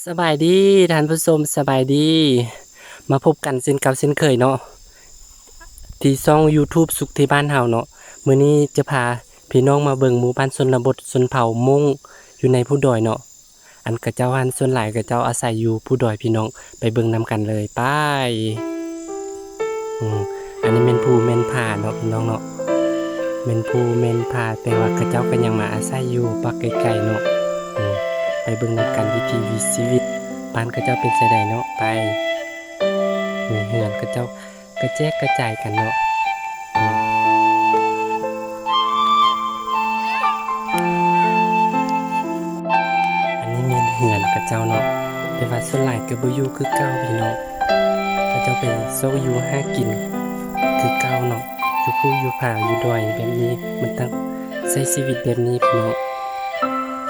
ສະບາຍດີທ່ານຜູ້ຊົມ ສະບາຍດີ ມາພົບກັນເຊັ່ນເກົ່າເຊັ່ນເຄີຍເນາະ ທີ່ຊ່ອງຢູທູບສຸກທີ່ບ້ານເຮົາເນາະ. ມື້ນີ້ຈະພາພີ່ນ້ອງມາເບິ່ງໝູ່ບ້ານຊົນນະບົດຊົນເຜົ່າມົ້ງຢູ່ໃນພູດອຍເນາະ. ອັນເຂົາເຈົ້າຫັ້ນສ່ວນຫຼາຍເຂົາເຈົ້າອາໄສຢູ່ພູດອຍ ພີ່ນ້ອງໄປເບິ່ງນຳກັນເລີຍ ໄປ. ອືມ ອັນນີ້ແມ່ນພູແມ່ນຜາເນາະ ພີ່ນ້ອງເນາະ ແມ່ນພູແມ່ນຜາ ແຕ່ວ່າເຂົາເຈົ້າກໍຍັງມາອາໄສຢູ່ປາກໄກໆເນາະ. ອືມ ໄປເບິ່ງນຳກັນວິຖີຊີວິດບ້ານເຂົາເຈົ້າເປັນຈັ່ງໃດເນາະ ໄປ. ມີເຮືອນເຂົາເຈົ້າກະແຈກກະຈາຍກັນເນາະ. ອັນນີ້ແມ່ນເຮືອນເຂົາເຈົ້າເນາະ ແຕ່ວ່າສ່ວນຫຼາຍກໍບໍ່ຢູ່ຄືເກົ່າ ພີ່ນ້ອງ. ເຂົາເຈົ້າໄປຊອກຢູ່ຫາກິນຄືເກົ່າເນາະ ຢູ່ພູຢູ່ຜາຢູ່ດອຍແບບນີ້ ມັນຕ້ອງໃຊ້ຊີວິດແບບນີ້ ພີ່ນ້ອງ.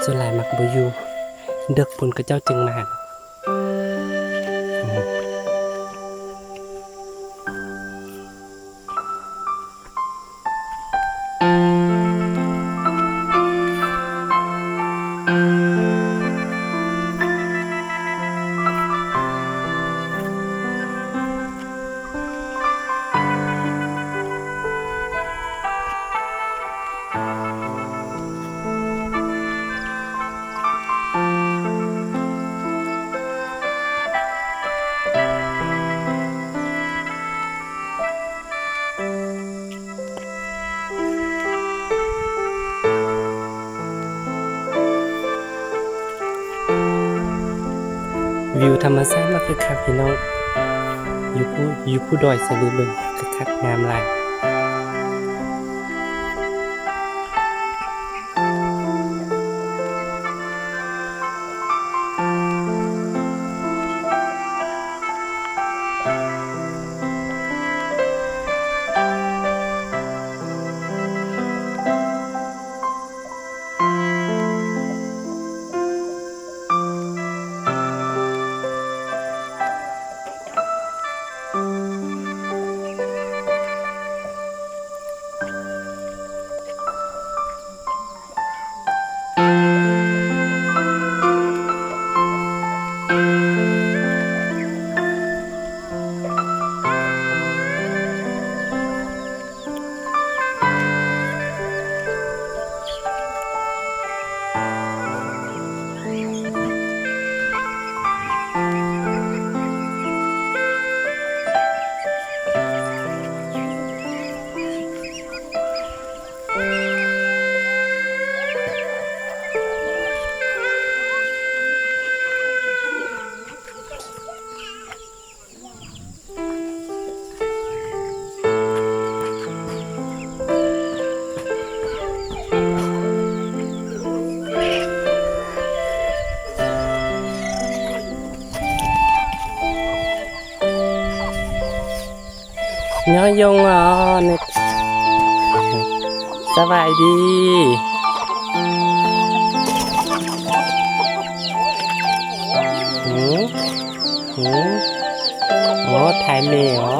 ສ່ວນຫຼາຍມັກບໍ່ຢູ່ ເດິກພຸ້ນເຂົາເຈົ້າຈຶ່ງມາ. ວິວທຳມະຊາດມາກຄັກໆ ພີ່ນ້ອງ ຢູ່ພູ ຢູ່ພູດອຍຊະນີ້ ເບິ່ງຄັກໆ ງາມຫຼາຍ. ຍອດຍົງ ອໍ ນີ້ ສະບາຍດີ. ຫື ຫື ໂອ້ ຖ່າຍແມ່ ອໍ.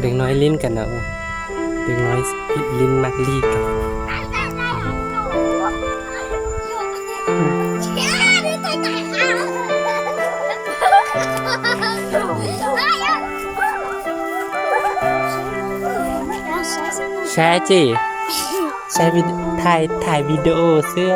ເດັກນ້ອຍຫຼິ້ນກັນເນາະ ເດັກນ້ອຍຫຼິ້ນມັກລີ້ກັນ. ແຊຈີ ໃຊ້ວິ ຖ່າຍ ຖ່າຍວິດີໂອເຊື່ອ.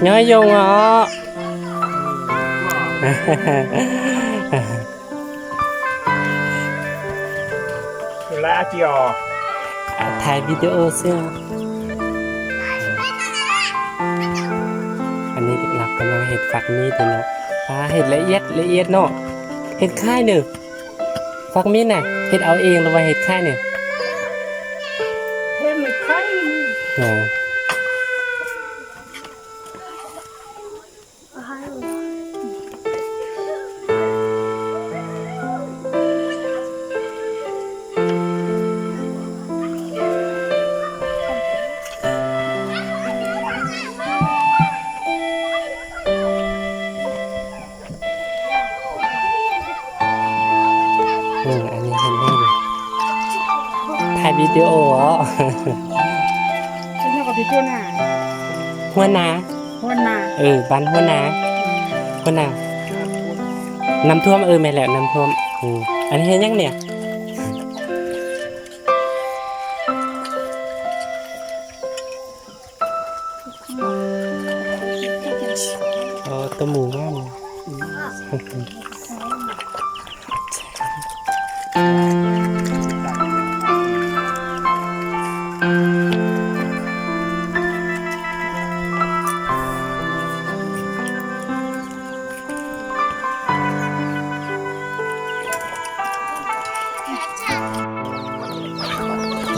ຍ້ອຍຍົງເນາະ. ເວລາຈະອອກ ອ່າ ຖ່າຍວິດີໂອເຊື່ອ. ອັນນີ້ເຮົາກຳລັງເຮັດຝັກໝີ່ເດ້ເນາະ. ອ່າ ເຮັດລະອຽດ ລະອຽດເນາະ. ເຮັດຄ້າຍເນີ ຝັກໝີ່ນະ ເຮັດເອົາເອງ ຫຼືວ່າເຮັດຄ້າຍເນີ? ເຮັດຄ້າຍ. ເອີ. ເອີ ອັນນີ້ເຫັນແລ້ວຢູ່ ຖ່າຍວິດີໂອເນາະ. ເປັນຫຍັງກໍໄປໂທນຫາຫົວໜ້າ? ຫົວໜ້າ ເອີ ບ້ານຫົວໜ້າ. ອືມ ຫົວໜ້າ ນ້ຳຖ້ວມ. ເອີ ແມ່ນແລ້ວ ນ້ຳຖ້ວມ. ອືມ ອັນນີ້ເຮັດຫຍັງນີ້? ອໍ ຕົວໝູງາມ.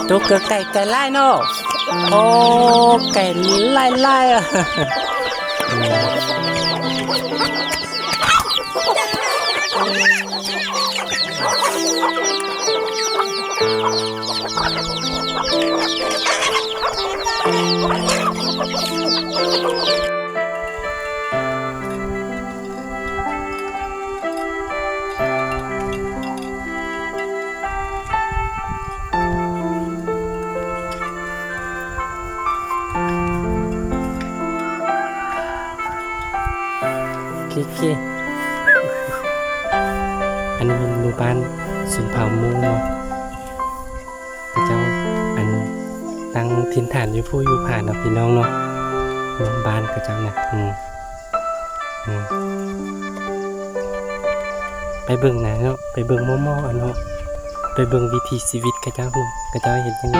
ໂຕເກີກໄກ່ ໄກ່ຫຼາຍເນາະ. ໂອ້ ໄກ່ຫຼາຍໆ ອະ. ເກ ເກ ອັນນີ້ແມ່ນໝູ່ບ້ານຊົນເຜົ່າມົ້ງເນາະ. ເຂົາເຈົ້າ ອັນ ຕັ້ງຖິ່ນຖານຢູ່ພູຢູ່ຜາເນາະ ພີ່ນ້ອງເນາະ. ເມືອງບ້ານເຂົາເຈົ້ານະ. ອືມ ອືມ ໄປເບິ່ງນະເນາະ ໄປເບິ່ງໝໍ່ໆ ອັນເນາະ ໄປເບິ່ງວິຖີຊີວິດເຂົາເຈົ້າ ເຂົາເຈົ້າເຮັດຈັ່ງໃດ.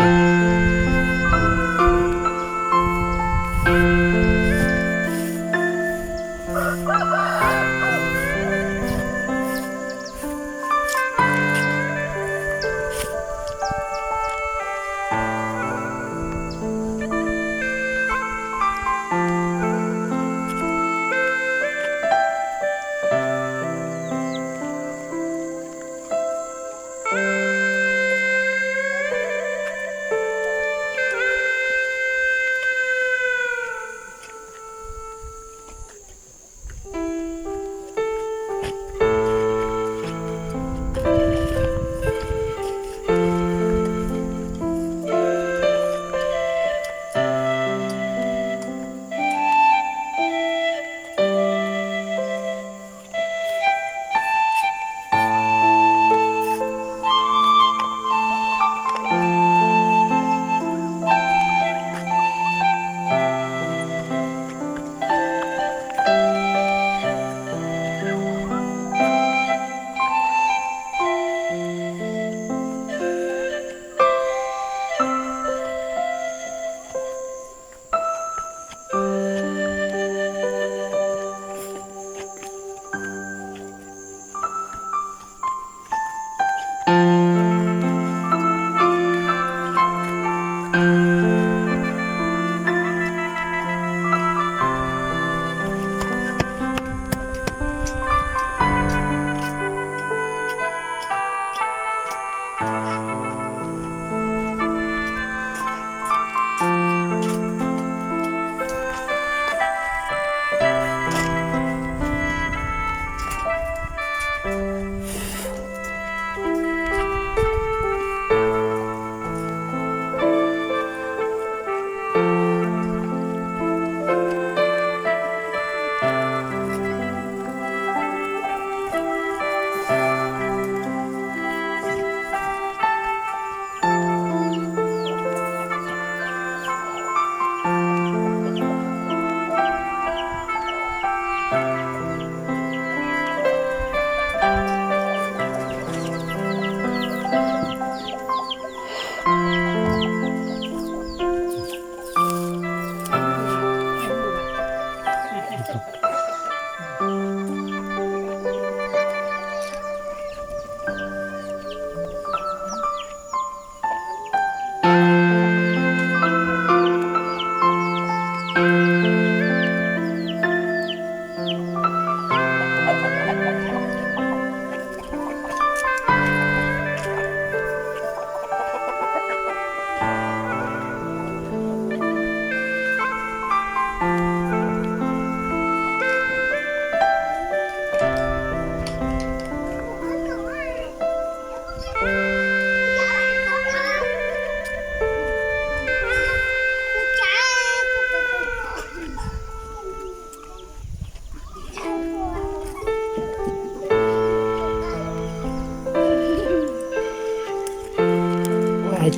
ອາ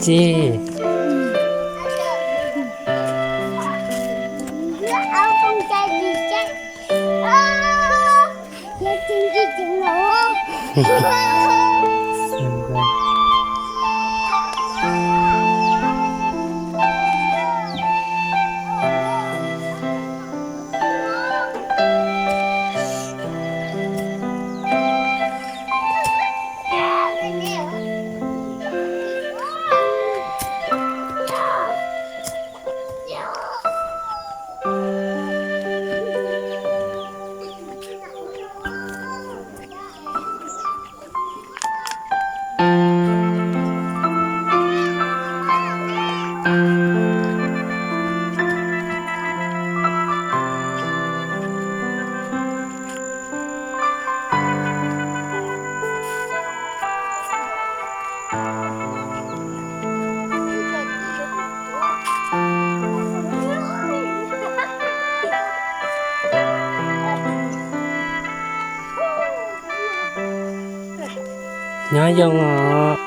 ຈີ ເອົາຂອງໃຈດີແຈະ ເອີ ຢາກກິນອີກຈັງເນາະ. ຍ້ອນຍົງເນາະ.